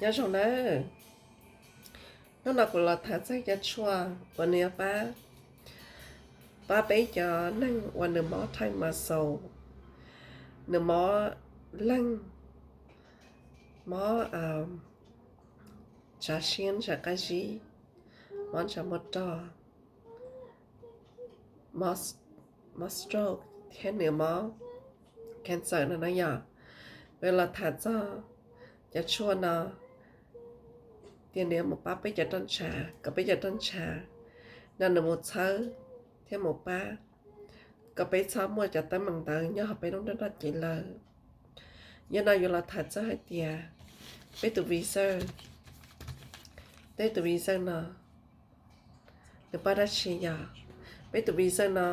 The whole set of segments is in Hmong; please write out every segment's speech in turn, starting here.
Nyob zoo nawb. Hnub no kuv los tham txog cov tshuaj uas nws yuav pab, pab peb cov neeg uas nws mob tight muscle, nws mob leeg, mob ntshav siab ntshav qab zib, mob ntshav muaj rog, mob stroke thiab nws mob cancer no na yom. Kuv los tham txog cov tshuaj no, tias nws yuav mus pab peb cov roj ntsha, kom peb cov roj ntsha no nws mus txhawb thiab mus pab kom peb txhob muaj cov teeb meem ntawd nyob hauv peb lub nruab nrog cev lawm. Yog no yuav los tham txog hais tias peb tus Reserve, peb tus Reserve no nws pab dab tsi yog, peb tus Reserve no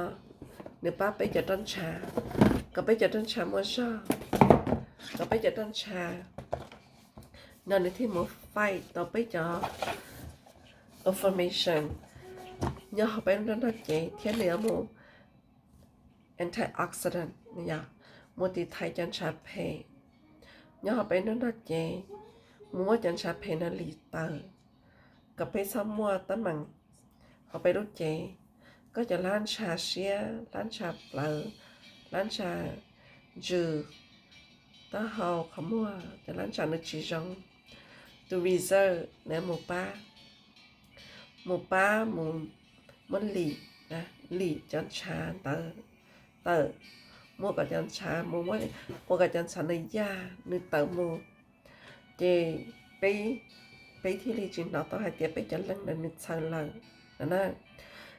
nws pab peb cov roj ntsha, kom peb cov roj ntsha muaj zog, kom peb cov roj ntsha no nws thiaj mus fight tau peb cov inflammation nyob hauv peb lub nruab nrog cev thiab nws yuav mus antioxidant, mus tiv thaiv cov ntshav phem nyob hauv peb lub nruab nrog cev, mus muab cov ntshav phem no lim tawm, kom peb txhob muaj teeb meem hauv peb lub cev. Koj cov hlab ntsha siab, hlab ntsha plawv, hlab ntsha ntsws, taub hau qhov muag, cov hlab ntsha nws tsis zoo, tus Reserve nws mus pab, mus pab mus muab lim, lim cov ntshav ntawd tawm, muab kom cov ntshav mus, ua kom cov ntshav nws yaj nws tawm mus, ces peb, peb thiaj li tsis hnov tau hais tias peb cov leeg ntawd nws txhaws lawm no na.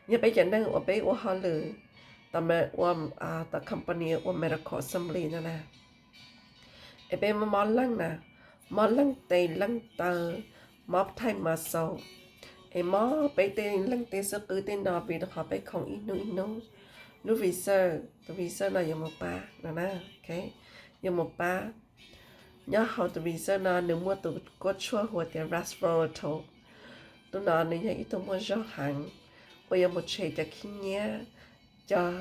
Yog peb cov neeg uas peb ua hauj lwm, ua, tom company ua medical assembly no na, es peb mob leeg na, mob leeg tes leeg taw, mob tight muscle, es mob peb tej leeg tej xub qwb tej no vim rau qhov peb khoom ib hnub ib hnub, lub Reserve, tus Reserve no yuav mus pab no na, yuav mus pab. Nyob hauv tus Reserve no nws muaj tus kuab tshuaj hu ua tias resveratrol. Tus no nws yog ib tug muaj zog heev uas yuav mus tshem cov khib nyiab, cov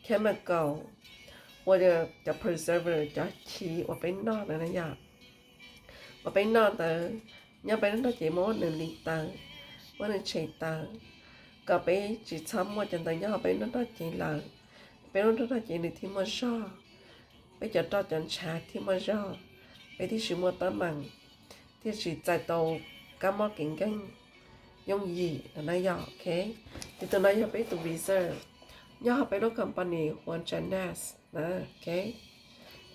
chemical, ua cov preservative, cov chiv uas peb noj na yom. Uas peb noj ntawd, nyob peb lub nruab nrog cev muab nws lim tawm, muab nws tshem tawm, kom peb tsis txhob muaj cov ntawd nyob hauv peb lub nruab nrog cev lawm. Peb lub nruab nrog cev nws thiaj muaj zog, peb cov roj cov ntshav thiaj muaj zog, peb thiaj tsis muaj teeb meem, thiaj tsis txais tau kab mob kev nkeeg yooj yim no na yom. Ces tus no yog peb tus Reserve, nyob hauv peb lub company hu ua Janus na.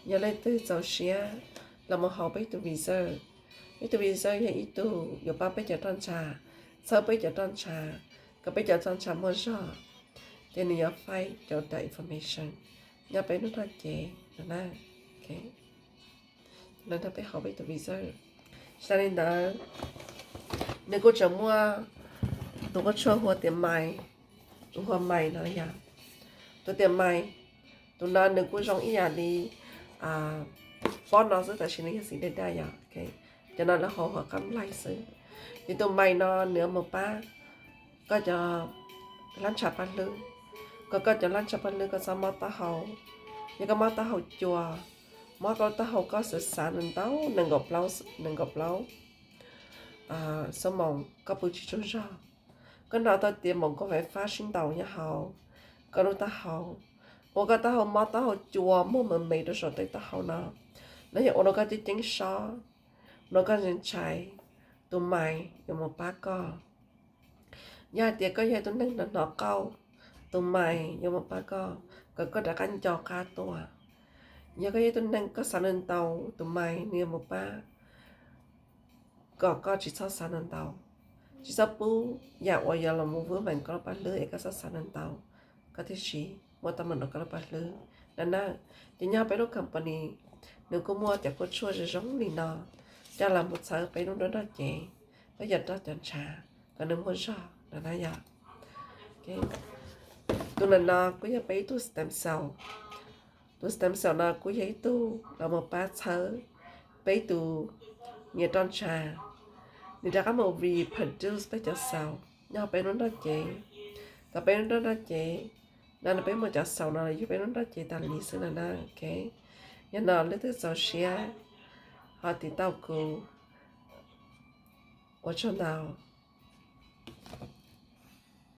Yog leej twg txaus siab los mus haus peb tus Reserve. Peb tus Reserve yog ib tug yuav pab peb cov roj ntsha, txhawb peb cov roj ntsha, kom peb cov roj ntsha muaj zog, ces nws yuav fight cov inflammation nyob peb lub nruab nrog cev no na. Lawv nrog peb haus peb tus Reserve. Tsis tas li ntawd, nws kuj tseem muaj tus kuab tshuaj hu ua tias Mais, tus hu ua Mais no yog, tus tias Mais, tus no nws kuj zoo ib yam li pob no xwb tab sis nws yog xim daj daj yom. Cov no lawv hu ua qab nplaig xwb. Ces tus Mais no nws yuav mus pab koj cov hlab ntsha paj hlwb, kom koj cov hlab ntsha paj hlwb koj txhob mob taub hau. Yog koj mob taub hau cua, mob koj taub hau koj xav xav ntau ntau, nees nkaum plaub, nees nkaum plaub xuab moos koj pw tsis tsaug zog, koj hnov tau tias npaum nkaus fais fab sib ntaus nyob hauv koj lub taub hau, ua koj taub hau mob taub hau cua muag me me rau saum tej taub hau no, no yog ua rau koj ceeb ceeb sob, ua rau koj ntshai ntshai, tus Mais yuav mus pab koj. Yog hais tias koj yog tus neeg hnov hnov qauj, tus Mais yuav mus pab koj, kom koj rov qab nco qab tuaj. Yog koj yog tus neeg koj xav ntau ntau, tus Mais nws yuav mus pab kom koj tsis txhob xav ntau ntau, tsis txhob pub yam uas yuav los mus vwb meem koj lub paj hlwb es koj txhob xav ntau ntau, koj thiaj tsis muaj teeb meem rau koj lub paj hlwb no na. Ces nyob peb lub company nws kuj muaj cov kuab tshuaj zoo zoo li no coj los mus txhawb peb lub nruab nrog cev, peb cov roj cov ntshav kom nws muaj zog no na yom. Tus no no kuj yog peb ib tug stem cell. Tus stem cell no kuj yog ib tug los mus pab txhawb peb tus nyias roj ntsha, nws rov qab mus reproduce peb cov cell nyob hauv peb lub nrog cev, kom peb lub nrog nrog cev no, peb muaj cov cell no yug peb lub nrog cev tas li xwb no na. Yog no leej twg txaus siab ho tiv tauj kuv Ua tsaug ntau.